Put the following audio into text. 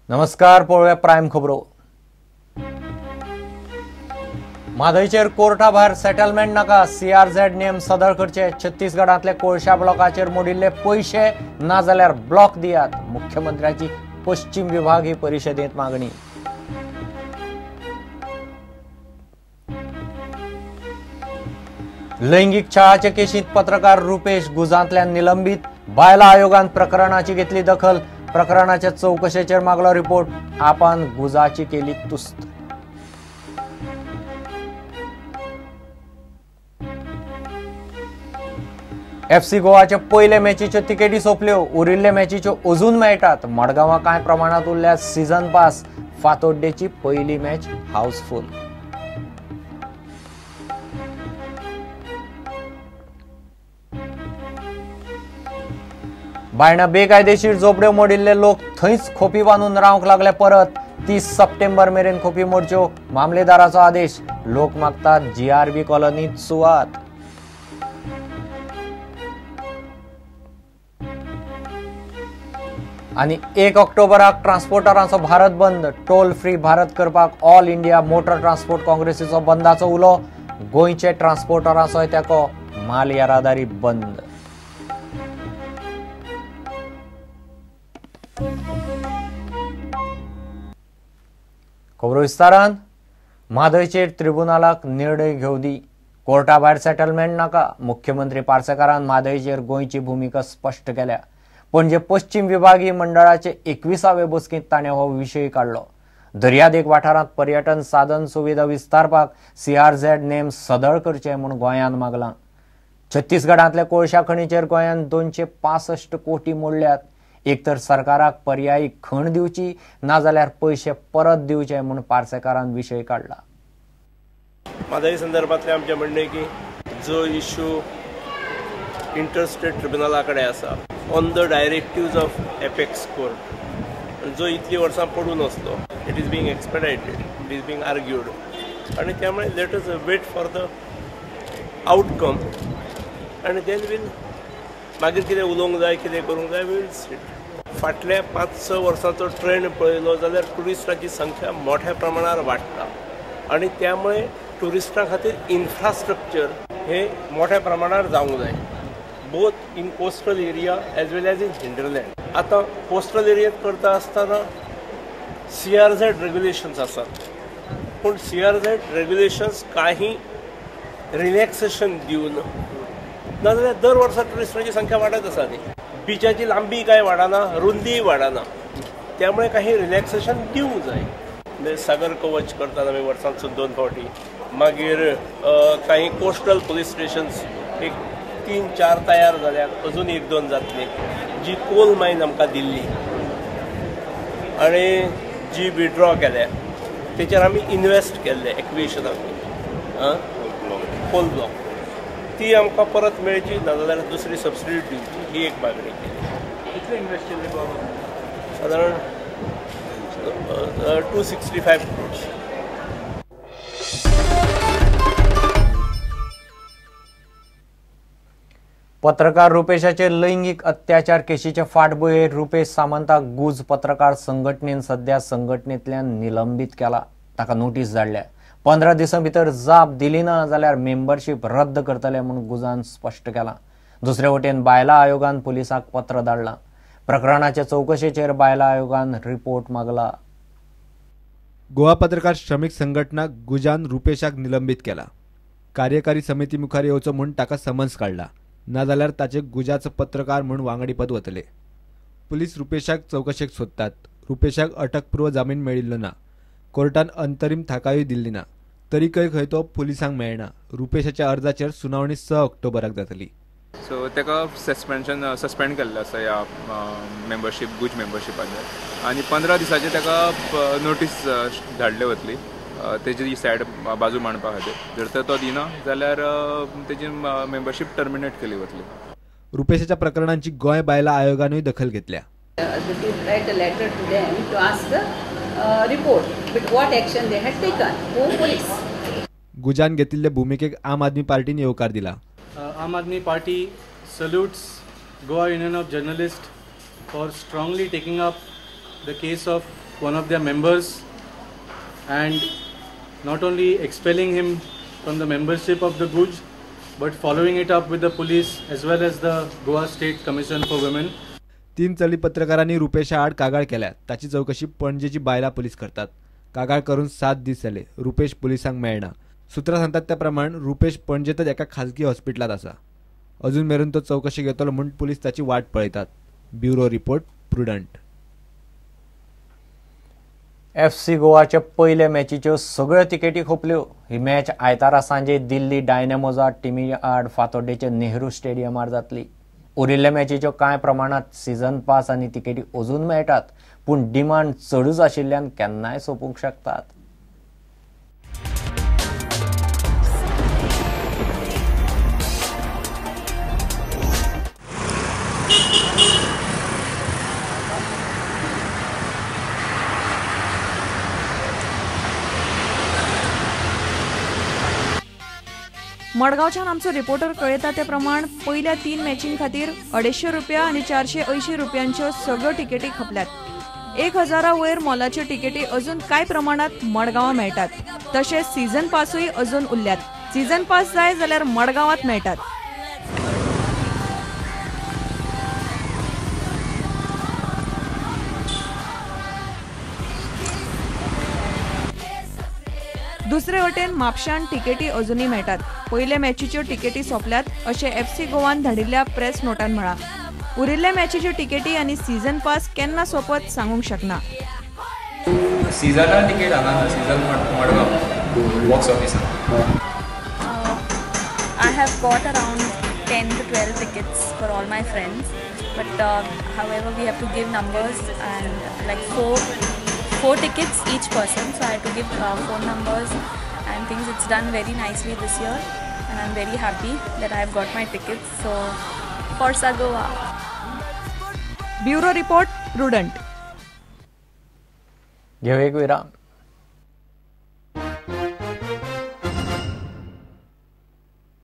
नमस्कार, पळोवया प्रायम खबरो. म्हादयचेर कोर्टा भायर सेटलमेंट नाका, सीआरझेड नेम सदळ करचे, छत्तीसगडांतले कोळशा ब्लॉकाचेर मोडिल्ले पयशे ना जाल्यार ब्लॉक दियात, मुख्यमंत्र्याची पश्चिम विभागीय परिशदेंत मागणी. लैंगिक छळाचे केशींत पत्रकार रुपेश गुजांतल्यान निलंबीत, बायलां आयोगान प्रकरणाची घेतली दखल, प्रकरणाच्या चौकशेचेर मागलो रिपोर्ट, आपान गुजाची केली तुस्त. एफसी गोवाचे पयले मॅचीच्यो तिकेटी सोंपल्यो, उरिल्ले मॅचीच्यो अजून मेळटात. मडगांवां कांय प्रमाणांत उरल्या सीझन पास, फातोड्डेची पयली मॅच हाऊसफुल. बायणा बेकायदेशीर झोपड्यो मोडिल्ले लोक थंयच खोपी बांदून रावंक लागले परत. 30 सप्टेंबर मेरेन खोपी मोडच्यो, मामलेदाराचो आदेश. लोक मागतात जीआरबी कॉलनीत सुवात. आनी 1 ऑक्टोबराक ट्रान्सपोर्टरांचो भारत बंद, टोल फ्री भारत करपाक ऑल इंडिया मोटर ट्रान्सपोर्ट काँग्रेसीचो बंदाचो उलो. गोंयचे ट्रान्सपोर्टरांचोय तेंको, माल येरादारी बंद. खबरो विस्तारान. म्हादयचेर ट्रिब्युनलाक निर्णय घेवं दी, कोर्टा भायर सेटलमेंट नाका. मुख्यमंत्री पार्सेकारान म्हादयचेर गोंयची भुमिका स्पश्ट केल्या. पणजे पश्चिम विभागीय मंडळाचे 21वे बसकेंत ताणें हो विशय काडलो. दर्यादेग वाठारांत पर्यटन साधन सुविधा विस्तारपाक सीआरझेड नेम सदळ करचे म्हूण गोंयान मागलां. छत्तीसगडांतल्या कोळशा खणीचेर गोंयान 265 कोटी मोडल्यात. एक तर सरकाराक पर्यायी खण दिवची, नाजाल्यार पयशे परत दिवचे म्हूण पार्सेकारान विशय काडला. म्हादय संदर्भातले आमचें म्हणणें की जो इश्यू इंटरस्टेट ट्रिब्युनला कडेन आसा on the directives of apex court, जो इतली वर्सां पडून आसलो, it is being expedited, it is being argued, आनी त्यामुळे let us wait for the outcome आनी then वील मागीर कितें उलोवंक जाय, कितें करूंक जाय, वील सीट. फाटल्या 5-6 वर्सांचो ट्रेंड पळयलो जाल्यार ट्युरिस्टांची संख्या मोठ्या प्रमाणार वाडटा आनी त्यामुळे ट्युरिस्टां खातीर इन्फ्रास्ट्रक्चर हे मोठ्या प्रमाणार जावंक जाय, both in coastal area as well as in hinterland. आतां कोस्टल एरियेंत करता आसतना सीआरझेड रेग्युलेशन्स आसात, पूण सीआरझेड रेग्युलेशन्स काही रिलॅक्सेशन दिवन नाजाल्यार दर वर्सा ट्युरिस्टांची संख्या वाडत आसा न्ही, बिचाची लांबी कांय वाडना, रुंदीय वाडना, त्यामुळे काही रिलॅक्सेशन दिवंक जाय. म्हणजे सागर कवच करतात आमी वर्सांतसून 2 फावटी, मागीर काही कोस्टल पुलीस स्टेशन्स एक 3-4 तयार जाल्यात, अजून 1-2 जातली. जी कोल मायन आमकां दिल्ली आनी जी विड्रॉ केल्या तेचेर आमी इनवेस्ट केल्ले एक्विजिशनाक, कोल ब्लॉक, ती आमकां परत मेळची, नाजाल्यार दुसरी सबसिडी दिवची, ही एक मागणी केली. कितले इन्वेस्ट केल्ले बाबा? सादारण 265 क्रोर्स. पत्रकार रुपेशाचे लैंगिक अत्याचार केशीचे फाटभुंयेर रुपेश सामंताक गुज पत्रकार संघटनेन सध्या संघटनेंतल्यान निलंबीत केला. ताका नोटीस धाडल्या. 15 दिसां भितर जाप दिली ना जाल्यार मेंबरशीप रद्द करतले म्हूण गुजान स्पश्ट केलां. दुसरे वटेन बायलां आयोगान पुलिसांक पत्र धाडलां. प्रकरणाचे चौकशेचेर बायलां आयोगान रिपोर्ट मागला. गोवा पत्रकार श्रमीक संघटना गुजान रुपेशाक निलंबीत केला. कार्यकारी समिती मुखार येवचो म्हूण ताका समन्स काडला, नाजाल्यार ताचे गुजाचो पत्रकार म्हूण वांगडीपद वतले. पुलीस रुपेशाक चौकशेक सोदतात. रुपेशाक अटकपूर्व जामीन मेळिल्लो ना, कोर्टान अंतरीम थाकायूय दिल्ली ना, तरीकय खंय तो पुलिसांक मेळना. रुपेशाच्या अर्जाचेर सुनावणी 6 ऑक्टोबराक जातली. सो ताका सस्पेंशन सस्पेंड केल्लें आसा ह्या मेंबरशीप, गुज मेंबरशिपाचेर, आनी 15 दिसांचे ताका नोटीस धाडले वतली तेजी सायड बाजू मांडपा खातीर. जर तर तो दिना जाल्यार तेजी मेंबरशीप टर्मिनेट केली वतली. रुपेशाच्या प्रकरणांची गोंय बायलां आयोगानूय दखल घेतल्या. गुजान घेतिल्ले भुमिकेक आम आदमी पार्टीन येवकार दिला. Aam Aadmi Party salutes Goa Union of Journalists for strongly taking up the case of one of their members and not only expelling him from the membership of the Guj, but following it up with the police as well as the Goa State Commission for Women. 3 चली पत्रकारांनी रुपेशा आड कागाळ केल्या. ताची चवकशी पणजेची बायला police करतात. कागाळ करून 7 दीस जाले, रुपेश पुलिसांक मेळना. सुत्रां सांगतात त्या प्रमाण रुपेश पणजेतच एका खाजगी हॉस्पिटलांत आसा. अजून मेरेन तो चवकशी घेतलो म्हूण पुलीस ताची वाट पळयतात. Bureau report, Prudent. FC गोवाच्या पयल्या मॅचीच्यो सगळ्यो तिकेटी खोपल्यो. ही मॅच आयतारा सांजे दिल्ली डायनामोजा टिमी आड फातोड्डेच्या नेहरू स्टेडियमार जातली. उरिल्ल्या मॅचीच्यो कांय प्रमाणांत सीझन पास आनी तिकेटी अजून मेळटात, पूण डिमांड चडूच आशिल्ल्यान केन्नाय सोंपूंक शकतात. मडगांवच्यान आमचो रिपोर्टर कळयता ते प्रमाण पयल्या 3 मॅचीं खातीर 250 रुपया आनी 480 रुपयांच्यो सगळ्यो तिकेटी खपल्यात. 1000 वयर मोलाच्यो तिकेटी अजून कांय प्रमाणांत मडगांवां मेळटात. तशेंच सीझन पासूय अजून उरल्यात. सीझन पास जाय जाल्यार मडगांवांत मेळटात. दुसरे वटेन म्हापशान तिकेटी अजूनय मेळटात. पयल्या मॅचीच्यो तिकेटी सोंपल्यात अशें एफसी गोवान धाडिल्ल्या प्रेस नोटान म्हळां. उरिल्ल्या मॅचीच्यो तिकेटी आनी सीझन पास केन्ना सोंपत सांगूंक शकना. सीझनाल तिकेट हांगा सीझन मडगांव बॉक्स ऑफिसान. I have got around 10 to 12 tickets for all my friends, but however we have to give numbers and like four tickets each person, so I had to give phone numbers and things. It's done very nicely this year and I'm very happy that I have got my tickets. So Forza Goa. Bureau report, Prudent. घेऊ एक विराम.